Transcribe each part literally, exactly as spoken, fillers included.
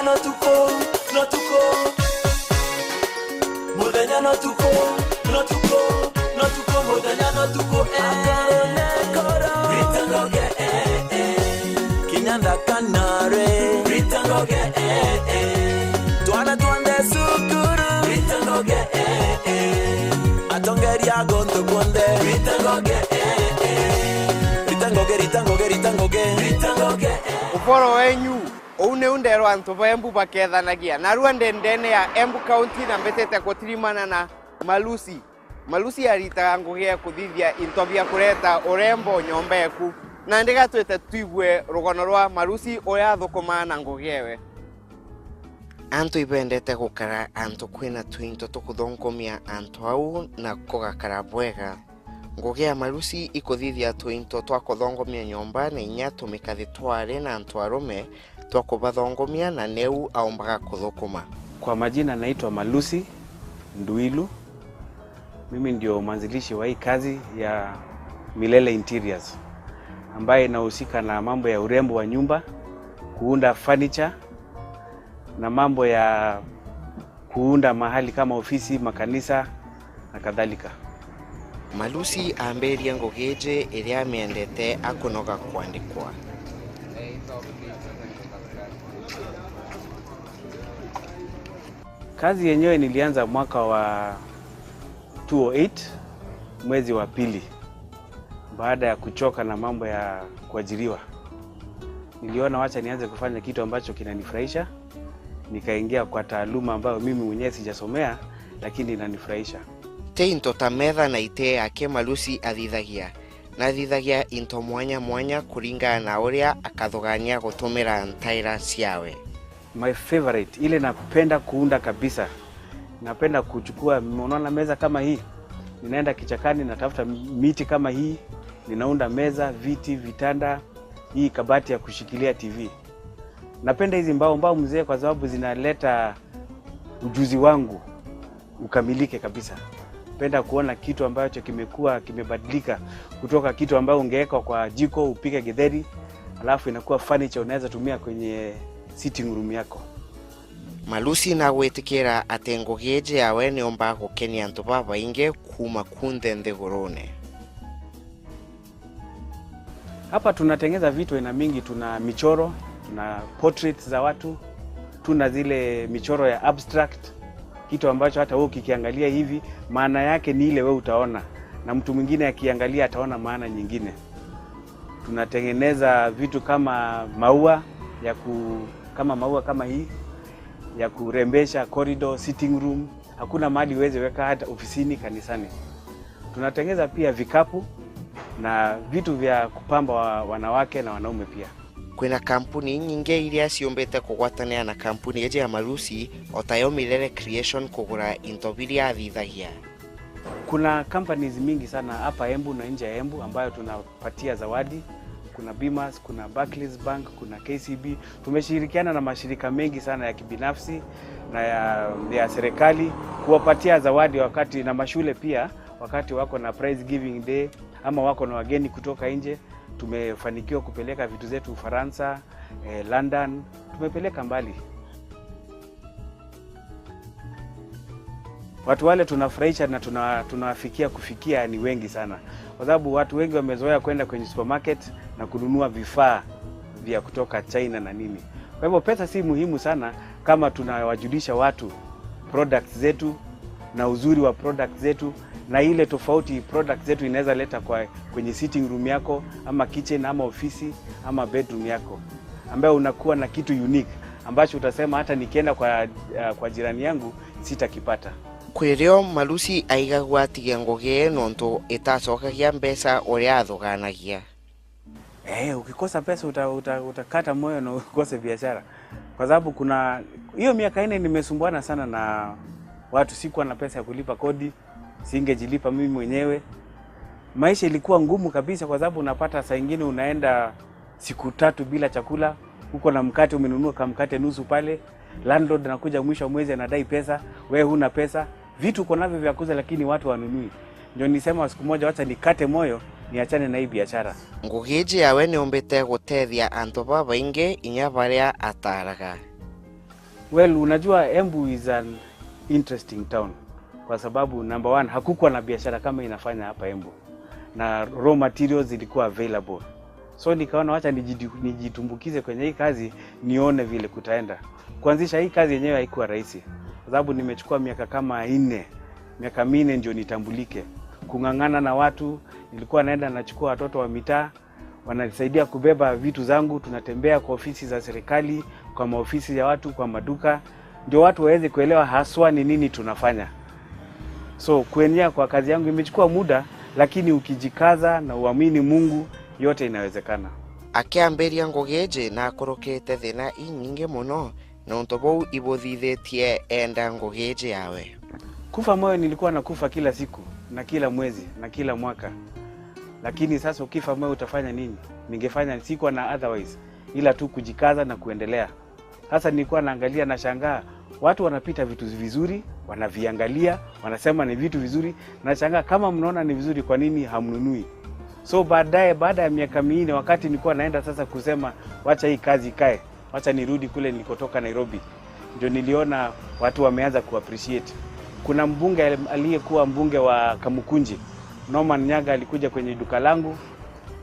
No tuko, no tuko. Muthenya no tuko, no tuko, no tuko, muthenya no tuko, eh. Akoro ne koro. Rita Ngoge, eh, eh. Kinya nthaka nare. Rita Ngoge, eh, eh. Twana twanthe cukuru. Rita Ngoge, eh, eh. Atongeria a guntu kunthe. Rita Ngoge, eh, eh. Rita Ngoge, Rita Ngoge, Rita Ngoge. Rita Ngoge, eh. Uboro wenyu. Uu niu ndeerwa antu ba Embu bakethanagia. Narua ndi ndene ya Embu County na mbitite kutirimana na Malusi. Malusi aritaga ngugi ya kuthithia into bia kureta urembo nyomba eku. Nandi ga twite twigue rugono rwa Malusi uria athukumaa na ngugi ewe. Antu ibendete gukara antu kwina tuinto tukuthongomia antu au na kugakara bwega. Ngugi ya Malusi ikuthithia tuinto twa kuthongomia nyomba na inya tumikathi twari na antu arume twa kubathongomia na niu aumbaga kuthukuma. Kwa majina naitwa Malusi Nduilu. Mimi ndio mwanzilishi wa hii kazi ya Milele Interiors, ambaye inahusika na mambo ya urembo wa nyumba, kuunda furniture na mambo ya kuunda mahali kama ofisi, makanisa na kadhalika. Malusi aambiririe ngugi iji iria amiendete akunoga kwandikwa. Kazi yenyewe nilianza mwaka wa two oh eight, mwezi wa pili, baada ya kuchoka na mambo ya kuajiriwa. Niliona wacha nianze kufanya kitu ambacho kinanifurahisha, nikaingia kwa taaluma ambayo mimi mwenyewe sijasomea, lakini inanifurahisha. Ti into ta metha na ite yake Malusi athithagia, na athithagia into mwanya mwanya kuringana na uria akathugania gutumira ntaira ciawe. My favorite, ile napenda kuunda kabisa. Napenda kuchukua, unaona meza kama hii? Ninaenda kichakani, natafuta miti kama hii, ninaunda meza, viti, vitanda, hii kabati ya kushikilia T V. Napenda hizi mbao, mbao mzee, kwa sababu zinaleta ujuzi wangu ukamilike kabisa. Napenda kuona kitu ambacho kimekuwa kimebadilika kutoka kitu ambayo ungeweka kwa jiko upike githeri, alafu inakuwa furniture unaweza tumia kwenye sitting room yako. Malusi nagwitikira ati ngugi iji yawe niumbaga gukenia antu babaingi kuuma kunthe nthigurune. Hapa tunatengeza vitu aina mingi, tuna michoro, tuna portraits za watu, tuna zile michoro ya abstract, kitu ambacho hata wewe ukikiangalia hivi, maana yake ni ile wewe utaona, na mtu mwingine akiangalia ataona maana nyingine. Tunatengeneza vitu kama maua ya ku-, kama maua kama hii ya kurembesha corridor, sitting room, hakuna mahali uweze weka, hata ofisini, kanisani. Tunatengeza pia vikapu na vitu vya kupamba wa-, wanawake na wanaume pia. Kwina kampuni inyingi iria ciumbite kugwatanira na kampuni iji ya Malusi, o tayo Milele Creation kugura into biria athithagia. Kuna companies mingi sana hapa Embu na nje ya Embu ambayo tunapatia zawadi. Kuna Bimas, kuna Barclays Bank, kuna K C B. Tumeshirikiana na mashirika mengi sana ya kibinafsi na ya, ya serikali kuwapatia zawadi wakati, na mashule pia, wakati wako na prize giving day ama wako na wageni kutoka nje. Tumefanikiwa kupeleka vitu zetu Ufaransa, eh, London. Tumepeleka mbali. Watu wale tunafurahisha na tuna-, tunawafikia kufikia ni wengi sana, kwa sababu watu wengi wamezoea kwenda kwenye supermarket na kununua vifaa vya kutoka China na nini. Kwa hivyo pesa si muhimu sana kama tunawajulisha watu products zetu na uzuri wa products zetu na ile tofauti products zetu inaweza leta kwa, kwenye sitting room yako ama kitchen ama ofisi ama bedroom yako, ambayo unakuwa na kitu unique ambacho utasema, "Hata nikienda kwa, uh, kwa jirani yangu sitakipata." Kwirio Malusi aigagua atige ngugi nontu itacokagia mbeca uria athuganagia. Eh, ukikosa pesa uta-, uta-, utakata moyo na ukose biashara. Kwa sababu kuna, hiyo miaka nne nimesumbuana sana na watu, sikuwa na pesa ya kulipa kodi, singejilipa mimi mwenyewe. Maisha ilikuwa ngumu kabisa, kwa sababu unapata saa ingine unaenda siku tatu bila chakula, uko na mkate, umenunua ka mkate nusu pale, landlord anakuja mwisho wa mwezi anadai pesa, wewe huna pesa, vitu uko navyo vya kuuza lakini watu wanunui. Ndio nisema siku moja, wacha nikate moyo, niachane na hii biashara. Ngugi iji yawe niumbite gutethia antu babaingi inya baria ataaraga. Well, unajua Embu is an interesting town kwa sababu number one, hakukuwa na biashara kama inafanya hapa Embu na raw materials zilikuwa available. So nikaona wacha nijidi-, nijitumbukize kwenye hii kazi, nione vile kutaenda. Kuanzisha hii kazi yenyewe haikuwa rahisi kwa sababu nimechukua miaka kama nne, miaka minne ndio nitambulike. Kung'ang'ana na watu, nilikuwa naenda nachukua watoto wa mitaa, wananisaidia kubeba vitu zangu, tunatembea kwa ofisi za serikali, kwa maofisi ya watu, kwa maduka, ndio watu waweze kuelewa haswa ni nini tunafanya. So kuenea kwa kazi yangu imechukua muda, lakini ukijikaza na uamini Mungu, yote inawezekana. Akiambiria ngugi iji, nakurukirite thina inyingi mono, na untu buu ibuthithitie enda ngugi iji yawe. Kufa moyo nilikuwa nakufa kila siku na kila mwezi na kila mwaka, lakini sasa ukifa moyo utafanya nini? Ningefanya, sikuwa na otherwise ila tu kujikaza na kuendelea. Sasa nilikuwa naangalia, nashangaa watu wanapita vitu vizuri, wanaviangalia, wanasema ni vitu vizuri. Nashangaa, kama mnaona ni vizuri, kwa nini hamnunui? So baadaye, baada ya miaka minne, wakati nilikuwa naenda sasa kusema wacha hii kazi ikae, wacha nirudi kule nilikotoka Nairobi, ndio niliona watu wameanza kuappreciate. Kuna mbunge aliyekuwa mbunge wa Kamukunji, Norman Nyaga, alikuja kwenye duka langu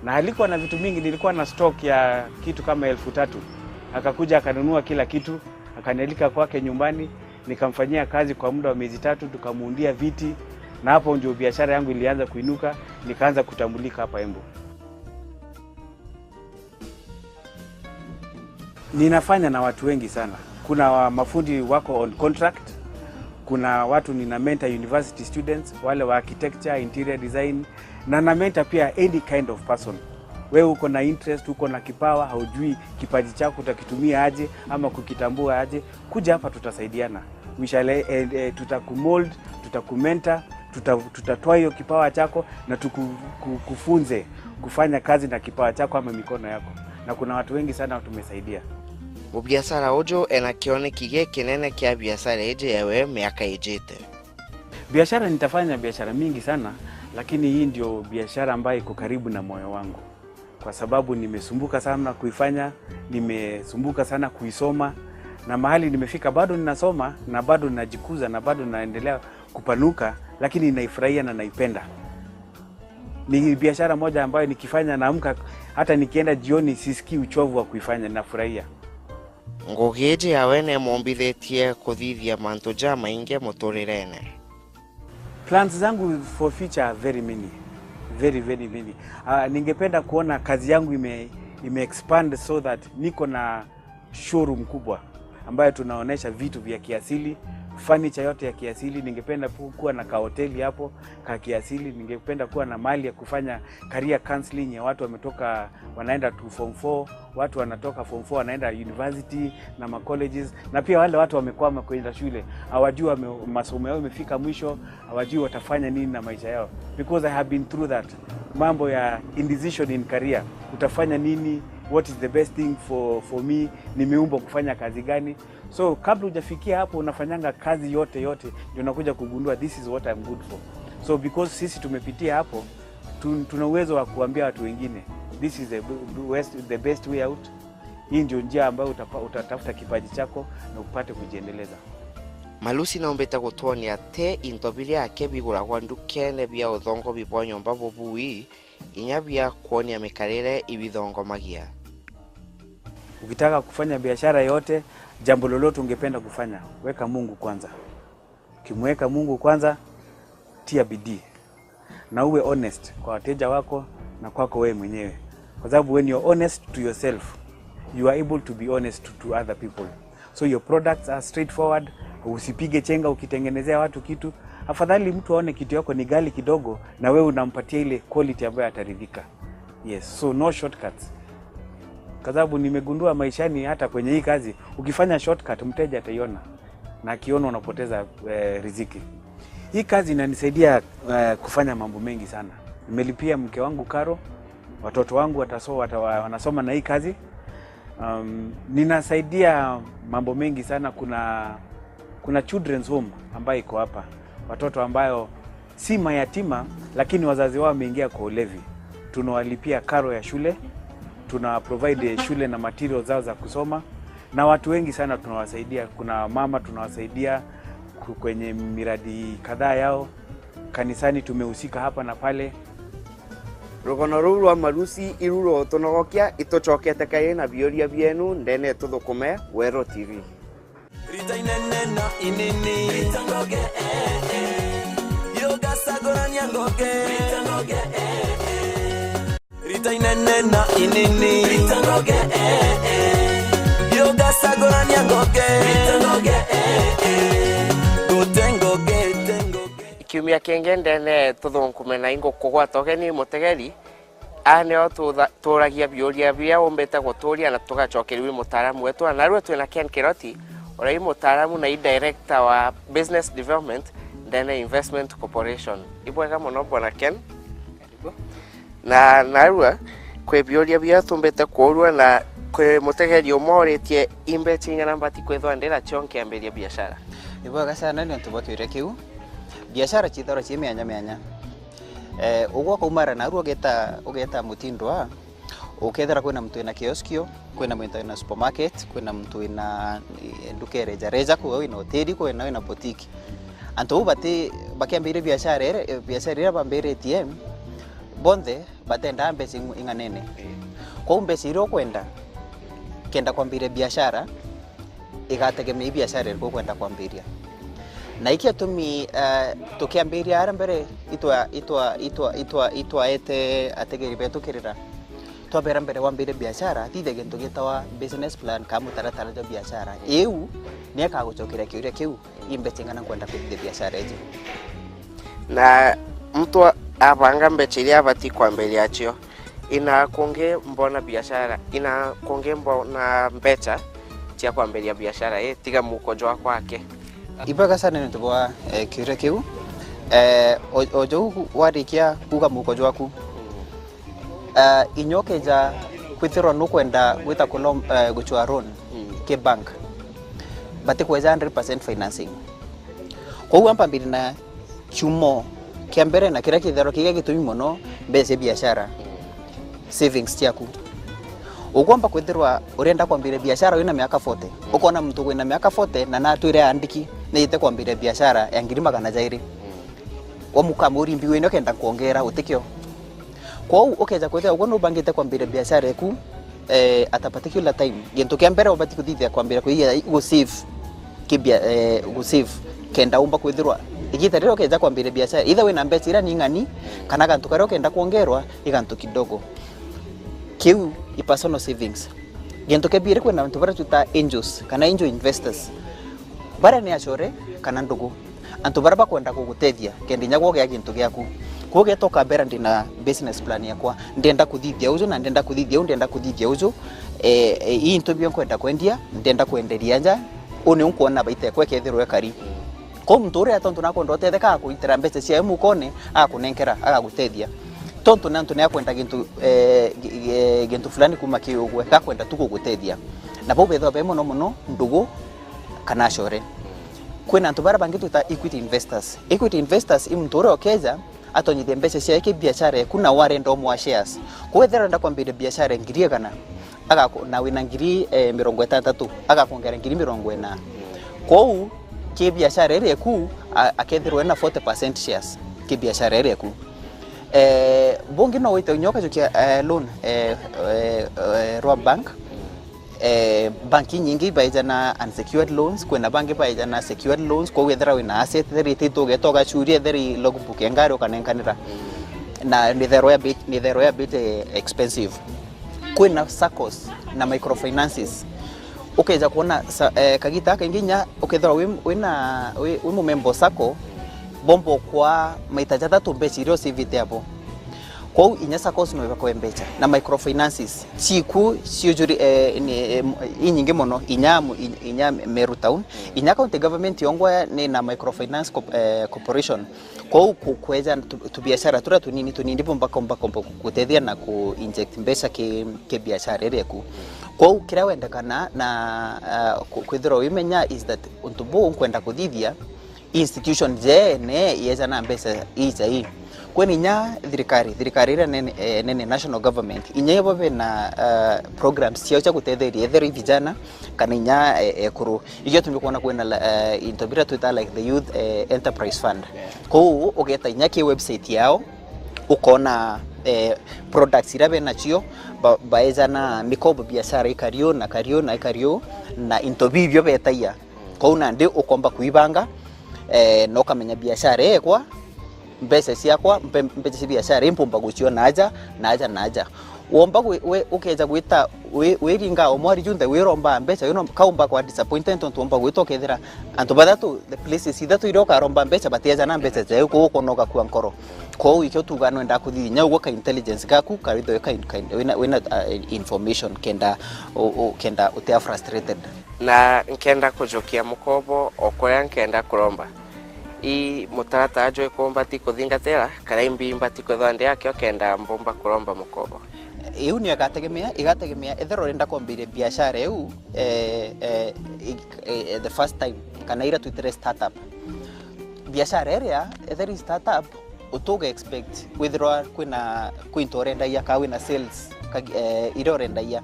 na alikuwa na vitu mingi, nilikuwa na stock ya kitu kama elfu tatu. Akakuja akanunua kila kitu, akanialika kwake nyumbani, nikamfanyia kazi kwa muda wa miezi tatu, tukamuundia viti, na hapo ndio biashara yangu ilianza kuinuka, nikaanza kutambulika hapa Embu. Ninafanya na watu wengi sana. Kuna wa-, mafundi wako on contract, kuna watu nina mentor, university students, wale wa architecture, interior design, na na mentor pia any kind of person. Wewe uko na interest, uko na kipawa, haujui kipaji chako utakitumia aje ama kukitambua aje, kuja hapa, tutasaidiana. We shall, eh, eh, tutakumold, tutakumentor, tuta-, tutatoa hiyo kipawa chako na tuku-, ku-, kufunze kufanya kazi na kipawa chako ama mikono yako, na kuna watu wengi sana tumesaidia. Mubiashara uju ena kioneki gikinene kia biashara iji yawe miaka ijite. Biashara, nitafanya biashara mingi sana, lakini hii ndio biashara ambayo iko karibu na moyo wangu, kwa sababu nimesumbuka sana kuifanya, nimesumbuka sana kuisoma, na mahali nimefika bado ninasoma na bado ninajikuza na bado naendelea kupanuka, lakini naifurahia na naipenda. Ni biashara moja ambayo nikifanya naamka, hata nikienda jioni sisikii uchovu wa kuifanya, nafurahia. Ngugi iji yawe nemumbithitie kuthithia mantu jamaingi muturirene. Plans zangu for future are very many, very, very many. Uh, ningependa kuona kazi yangu ime, ime expand so that niko na showroom kubwa ambayo tunaonesha vitu vya kiasili, furniture yote ya kiasili. Ningependa pu-, kuwa na kahoteli hapo ka kiasili. Ningependa kuwa na mahali ya kufanya career counseling ya watu wametoka, wanaenda tu form four, watu wanatoka form four wanaenda university na ma colleges, na pia wale watu wamekwama kwenda shule, hawajui wame-, masomo yao imefika mwisho, hawajui watafanya nini na maisha yao, because I have been through that. Mambo ya indecision in career, utafanya nini, what is the best thing for, for me, nimeumbwa kufanya kazi gani? So kabla hujafikia hapo, unafanyanga kazi yote yote, ndio unakuja kugundua this is what I'm good for. So because sisi tumepitia hapo, tu-, tuna uwezo wa kuambia watu wengine, this is the b-, b-, west-, the best way out. Hii ndio njia ambayo utapa-, utatafuta kipaji chako na upate kujiendeleza. Malusi naumbite gutwonia ati into biria ake biguragwa ndukene bia uthongomi bwa nyomba bubui, inya bia kwonia mikarire ibithongomagia. Ukitaka kufanya biashara yote, jambo lolote ungependa kufanya, weka Mungu kwanza. Ukimweka Mungu kwanza, tia bidii na uwe honest kwa wateja wako na kwako wewe mwenyewe, kwa sababu when you're honest to yourself, you are able to be honest to, to other people. So your products are straightforward. Usipige chenga ukitengenezea watu kitu. Afadhali mtu aone kitu yako ni ghali kidogo, na wewe unampatia ile quality ambayo ataridhika. Yes, so no shortcuts, kwa sababu nimegundua maishani, hata kwenye hii kazi, ukifanya shortcut, mteja ataiona, na akiona unapoteza, eh, riziki. Hii kazi inanisaidia, eh, kufanya mambo mengi sana. Nimelipia mke wangu karo, watoto wangu wataso-, wata-, wa-, wanasoma na hii kazi. Um, ninasaidia mambo mengi sana. Kuna, kuna children's home ambayo iko hapa, watoto ambayo si mayatima, lakini wazazi wao wameingia kwa ulevi. Tunawalipia karo ya shule, tuna provide shule na materials zao za kusoma. Na watu wengi sana tunawasaidia. Kuna mama tunawasaidia ku-, kwenye miradi kadhaa yao. Kanisani tumehusika hapa na pale. Rugono ruu rwa marusi iru rwotunogokia, itucokete kairi na biuria bienu ndene Tuthukume Weru T V. Rita inene na inini. Rita ngoge, eh, eh. Yugacagurania ngoge. Rita ngoge, eh, eh. Rita inene na inini. Rita ngoge, eh, eh. Yugacagurania ngoge. Rita ngoge, eh, eh. Gute ngoge, te ngoge. Kiumia kingi ndene Tuthukume na ingukugwata ugeni mutegeri. Aa nio tutha-, turagia biuria biria umbite guturia na tugacokeria wi mutaaramu wetu. Na narua twina Ken Kiroti, uria i mutaaramu na i director wa business development ndene Investment Corporation. Ibwega mono bwana Ken. Na narua kwi biuria biria tumbite kuurua na kwi mutegeri umwe uritie, imbeca ing'ana mbati kwithwa ndi nacio nkiambiria biashara? Ibwega sana niuntu bwa kiuria kiu. Biashara ciithagirwa cii mianya mianya. Eh, ugwe ukaumara naru ugeta, ugeta Mutindwa, ukethira kwina muntu wina kioskio, kwina muntu wina supermarket, kwina muntu wina, eh, nduka ya reja reja, kwina wina hoteli, kwina wina boutique. Antu bau bati, bakiambiria biashara iri, eh, biashara iria bambiritie, bonthe batendaa mbeca ing-, ing'anene. Kwou mbeca iria ukwenda kenda kwambiria biashara, igategemea i biashara iriku ukwenda kwambiria. Na iki gitumi, eh, tukiambiria aria mbere itwa-, itwa-, itwa-, itwa-, itwaete ategeri betu kirira. Twabera mbere wambirie biashara, thithia gintu gitawa business plan kana mutaratara jwa biashara. Iu ni ikagucokeria kiuria kiu, i mbeca ing'ana nkwenda kuthithia biashara iji. Na muntu abanga mbeca iria abati kwambiria cio, ina kungi mbona biashara, ina kungi mbona mbeca cia kwambiria biashara ii, tiga muko jwakwa aki. Ibwega sana niuntu bwa, eh, kiuria kiu. Eh, o, o jau warikia kuuga muko jwaku, eh, inya ukeja kwithirwa nukwenda gwita kulom-, eh, gucua loan ki bank, batikweja hundred percent financing. Kwou ampambiri na kiumo kia mbere na kiria kithagirwa kigia gitumi mono, mbeca cia biashara, savings ciaku. Ukwomba kwithirwa urenda kwambiria biashara wina miaka forty, ukona muntu wina miaka forty na natwire andiki, nijite kwambiria biashara ya ngiri magana jairi. Wamukamuri mbiu ino kenda nkwongera, utikio. Kwou ukeja kwithira ugwe nubangite kwambiria biashara eku, eh, at a particular time, gintu kia mbere ubati kuthithia kwambiria kwiga gu save kibia, eh, gu save, kenda umba kwithirwa igita riria ukeja kwambiria biashara, either wina mbeca iria ni ng'ani, kana gantu karia ukenda kwongerwa i gantu kidogo. Kiu i personal savings. Gintu kia biiri, kwina antu baria twita angels kana angel investors. Baria ni acore kana ndugu. Antu baria bakwenda kugutethia kenda inya gwe ugia gintu giaku. Kwou ugeta ukambira, ndina business plan yakwa, ndenda kuthithia uju na ndenda kuthithia u, ndenda kuthithia uju, eh, eh, ii into bio nkwenda kwendia, ndenda kwenderia nja, u niu nkwona baita ekwa ikethirwa ikari. Kwou muntu uria tontu nakwenda utetheka, agakuitira mbeca ciawe mukone, agakunenkera, agagutethia. Tontu ni antu ni akwenda gintu, eh, gi-, gi-, gintu fulani kuma ki ugwe, gakwenda tu kugutethia. Na bau bethagwa be mono mono ndugu kana acore. Kwina antu baria bangi twita equity investors. Equity investors i muntu uria ukeja atonyithia mbeca ciae ki biashara eku na warenda umwa shares. Kwou ethira urenda kwambiria biashara ya ngiri igana, agaku-, na wina ngiri, eh, mirongo itantatu, agakwongera ngiri mirongo ina. Kwou ki biashara iria eku, a-, akethirwa ena forty percent shares ki biashara iria eku. Eh, bungi no wite inya ukajukia, eh, loan, eh, eh, eh, rwa bank. Eh, bank inyingi ibaeja na unsecured loans, kwina bangi baeja na secured loans, kwou ethira wina asset, ethira i title ugeta ugacuria, ethira i logbook ya ngari ukanenkanira. Na nitherwa ya bit, nitherwa ya bit, eh, expensive. Kwina saccos na microfinances. Ukeja kuona sa-, eh, kagita kaingi inya ukethirwa wi, wina, wi, wi mumemba o sacco, bomba ukwa maita jathatu mbeca iria usivite abo. Kwou inya saccos no ibakwe mbeca na microfinances ciku ciujuri, eh, ni, eh, inyingi mono, inya mu-, inya, inya Meru town, inya county government yongwa ni na microfinance corp-, eh, corporation. Kwou ku-, kweja tu-, tubiashara turia tunini tunini bomba komba komba gutethia na ku inject mbeca ki, ki biashara iria eku. Kwou kiria wendekana na, ah, ku-, kwithirwa wimenya is that untu buu nkwenda kuthithia, institution jeene yeja na mbeca ija ii. Kwina inya thirikari, thirikari iria nene, eh, nene, national government, inya ibo bena, eh, programs ciao cia gutetheria ethera i vijana kana inya, eh, ekuru. Ikio tumi kwona kwina la-, eh, into biria twita like the Youth, eh, Enterprise Fund. Kou ugeta inya ki website yao, ukona, eh, products iria benacio, ba-, baeja na mikobo, biashara ikariu na kariu na ikariu, na into bibio betagia. Kou nandi ukomba kuibanga, eh, na ukamenya biashara ekwa, mbeca ciakwa, mbe-, mbeca cia biashara ii mpumba guciona aja, na aja, na aja. Womba gwi-, we-, ukeja gwita wi-, wiringa o mwari junthe wiromba mbeca, wino kaumba kwa disappointed, tontu womba gwita ukethira antu bathatu, the places ithatu iria ukaromba mbeca batiaja na mbeca ciao, kou ukona ugakua nkoro. Kou ikio tuga nwenda kuthithia inya uguo ka intelligence gaku, kawithwe ka in-, ka in-, wina, wina, uh, information kenda u-, u-, kenda utia frustrated. Na nkenda kujukia mukobo o kuria nkenda kuromba. I mutaratara juriku mbati kuthingatira, kana imbi mbati kwithwa ndi akio kenda mbumba kuromba mukobo? Iu nio igategemea, igategemea ethera urenda kwambiria biashara iu, eh, eh, i-, eh, the first time, kana iria twitire startup. Biashara iria ethera i startup, utuga expect withirwa kwina, kwi into urendagia, kana wina sales, ka-, eh, iria urendagia.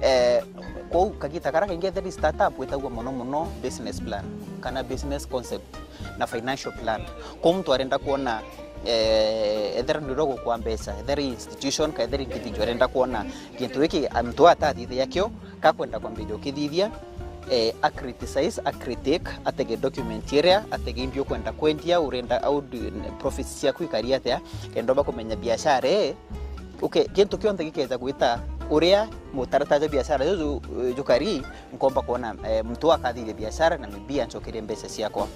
Eh, kou kagita karia kaingi etheri startup gwitagua mono mono business plan kana business concept na financial plan. Kou muntu arenda kwona, eh, ethera ni uria gukwa mbeca, etheri institution ka etheri individual arenda kwona gintu giki, a, muntu atathithia kio, kakwenda kwambiria ukithithia, eh, a criticize, a critic, atege document iria, atege imbi ukwenda kwendia, urenda au du-, profits ciaku ikari atia, kenda umba kumenya biashara ii, uke-, gintu kionthe gikeja gwita uria mutaratara jwa biashara juju, eh, jukari, nkomba kwona, eh, muntu akathithia biashara na maybe ancokerie mbeca ciakwa.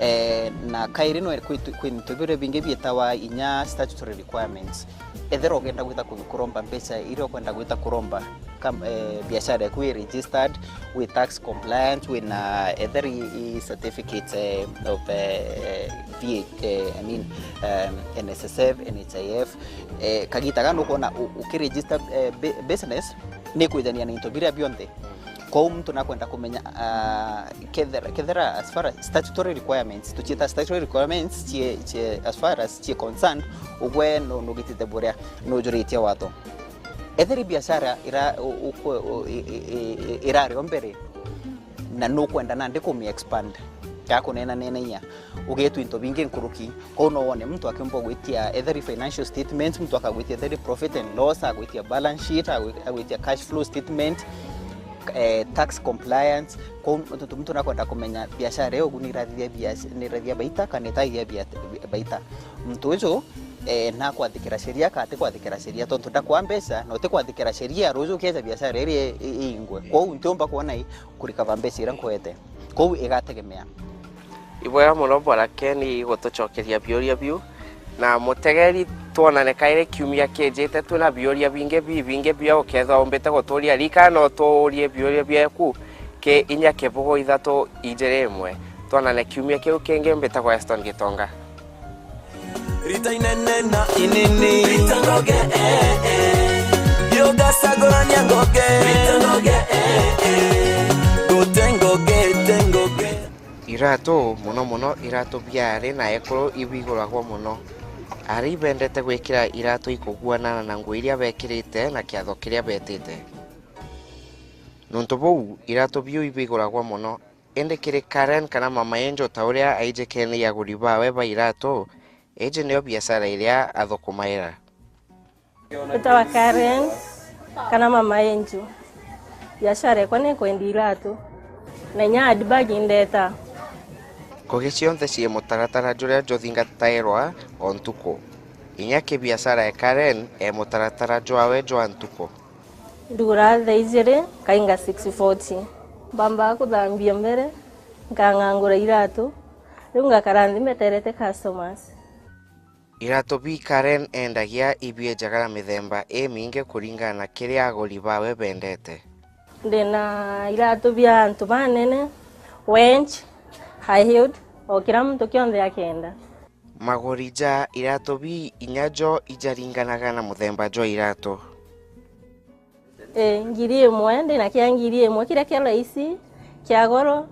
Eh, na kairi no kwi tu-, kwi into biria bingi bietawa inya statutory requirements. Ethera ugenda gwita ku-, kuromba mbeca iria ukwenda gwita kuromba, kam-, eh, biashara yaku i registered, wi tax compliant, wina ethera i, i certificate, eh, of, eh, V A T, eh, I mean, um, N S S F, N H I F, eh, kagita ga nukwona u-, ukiregister, eh, bu-, business, ni kwijania na into biria bionthe. Kou muntu nakwenda kumenya, ah, kethera, kethera as far as statutory requirements, tucieta statutory requirements cie, cie, as far as cie concerned, ugwe nu-, nugitite buria, nujuritie watho. Etheri biashara ira-, u-, u-, u-, i-, i-, i-, irari o mbere, na nukwenda nandi kumi expand, kana kunena neneia, ugetwa into bingi nkuruki. Kou no wone muntu akiumba gwitia etheri financial statements, muntu akagwitia etheri profit and loss, agwitia balance sheet, agwi-, agwitia cash flow statement, eh, tax compliance. Kou muntu, muntu nakwenda kumenya biashara iyo ugu ni irathithia biash-, ni irathithia baita kana itathithia bia-, baita. Muntu uju, eh, nakwathikira sheria kana atikwathikira sheria, tontu ndakwa mbeca na utikwathikira sheria, ruju ukieja biashara iria i-, iingwe. Kwou ntiumba kwona i, kurikava mbeca iria nkwete. Kwou igategemea. Ibwega mono Bwana Ken gutucokeria biuria biu. Na mutegeri, twonane kairi kiumia kijite, twina biuria bingi bibingi bia ukethwa umbite guturia. Ririkana no tuurie biuria biaku ki inya kibugu ithatu ijiri imwe. Twonane kiumia kiu kingi. Mbitagwa Eston Gitonga. Rita inene na inini. Rita ngoge, eh, eh. Yo gasagorania ngoge. Rita ngoge, eh, eh. Gote ngoge, te ngoge. Iratu, mono mono iratu bia ari na ekuru ibiguragwa mono. Ari ibendete gwikira iratu ikuguanana na nguo iria bekirite na kiatho kiria betite. Nuntu buu, iratu biu ibiguragwa mono. Indi kiri Karen kana Mama Angel, ta uria aijikene ni aguri bawe ba iratu, iji niyo biashara iria athukumaira. Mbitawa Karen kana Mama Angel. Biashara ekwa ni kwendia iratu. Na inya handbag indeta. Ngugi cionthe cii mutaratara juria juthingatairwa o ntuku. Inya ki biashara ya Karen e mutaratara jwawe jwa ntuku. Ndugura thaa ijiri, nkainga six forty. Mbambaga kuthambia mbere, nkang'ang'ura iratu, riu ngakara nthi mbeterete customers. Iratu bi Karen endagia ibiejaga na mithemba imingi kuringana na kiria aguri bawe bendete. Ndina iratu bia antu banene, wench, high heeled, o kira muntu kionthe akenda. Maguri ja iratu bi inya jo ijaringanaga na muthemba jwa iratu. Ii, ngiri imwe, ndina kia ngiri imwe, kiria kia raisi, kia goro,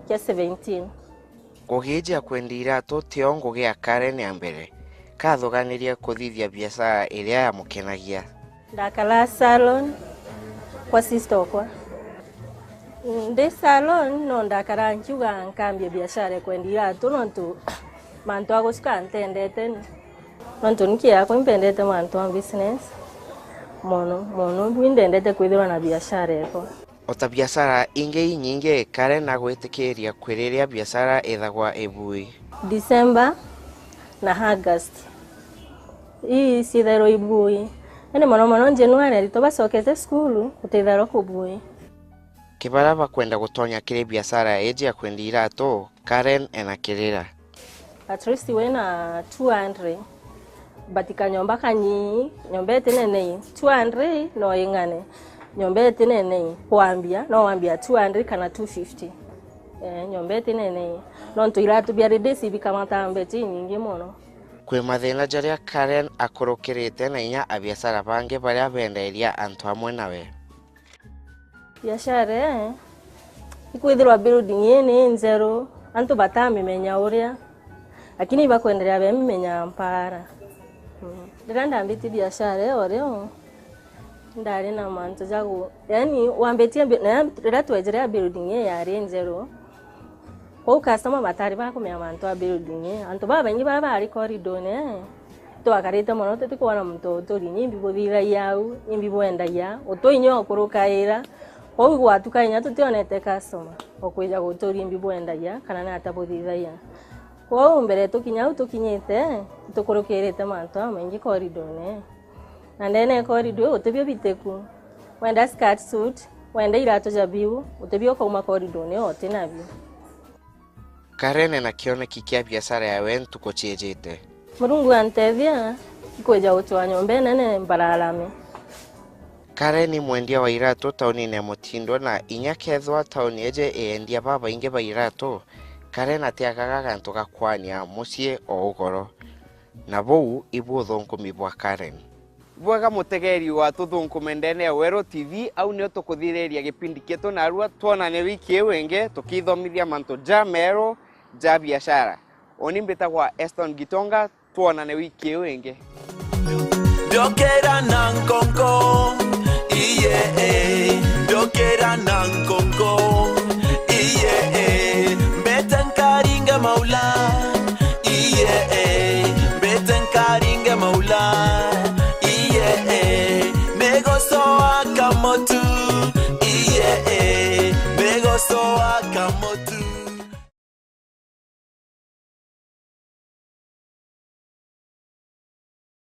kia seventeen. Ngugi iji ya kwendia iratu tio ngugi ya Karen ya mbere. kathuganirie kuthithia biacara iria yamukenagia. Ndakara salon kwa sister okwa. Ndi salon no ndakara nkiuga nkambia biacara ya kwendia iratu nontu mantu a gucuka ntendete ni. Nontu niki yakwa impendete mantu a business mono mono, bu indendete kwithirwa na biacara ekwa. O ta biacara ingi inyingi, Karen agwitikiria kwiriria biacara ithagwa ibui. December na August ii ciithairwa ibui, indi mono mono January aritwa bacokete cukuru gutithairwa kubui. Kibara bakwenda gutonya kiri biacara iji ya kwendia iratu, Karen ena kirira. At least wina two hundred, but kanyomba kanyii, nyomba itinenei, two hundred no ing'ane. Nyomba itinenei kwambia, no wambia two hundred kana two fifty. Eh, nyomba itinenei. Nontu iratu bia ladies ibikamata mbeca inyingi mono. Kwi mathina jaria Karen akurukirite na inya abiacara bangi baria bendagiria antu amwe nawe. Biashara ii, ikwithirwa building ii ni njeru, antu batamimenya uria, lakini ibakwenderea bemimenyaa mpara. Mm. Riria ndambitie biashara ii o rio, indari na mantu ja gu-, yaani wambitie mbi-, na riria twejire building ii yari njeru, Kwou customer batari bakumenya mantu a building ii. Antu babaingi baria bari corridor-ini, twakarite mono tutikwona muntu uturi, ni imbi buthithagia au, ni imbi bwendagia, utui inya ukurukaira. Kwou gwatuka inya tutionete customer ukwija guturi imbi bwendagia kana ni ata buthithagia. Kwou mbere tukinya au tukinyite, tukurukirite mantu jamaingi corridor-ini. Na ndene ya corridor ii gutibio bitiku. Wenda skirt suit, wenda iratu ja biu, gutibio ukauma corridor-ini uti nabio. Karen ena kioneki kia biacara yawe ntuku ciijite. Murungu antethia, ikwija gutua nyomba inene mbararame. Karen ni mwendia wa iratu taunine ya Mutindwa, na inya kethwa tauni iji iendia babaingi ba iratu, Karen atiagaga gantu ga kwania mucii o ugoro. Na buu ibu uthunkumi bwa Karen. Bwega mutegeri wa Tuthunkume ndene ya Weru T V, au nio tukuthiriria gipindi kietu narua twonane wiki iu ingi tukithomithia mantu jameru ja biashara. Uni mbitagwa Eston Gitonga, twonane wiki iu ingi. Ndokera na nkonko, iye, eh. Ndokera na nkonko, iye, eh. Mbete nkaringe maula, iye, eh. Mbete nkaringe maula, iye, eh. Megosoa kamotu, iye, eh. Megosoa kamotu.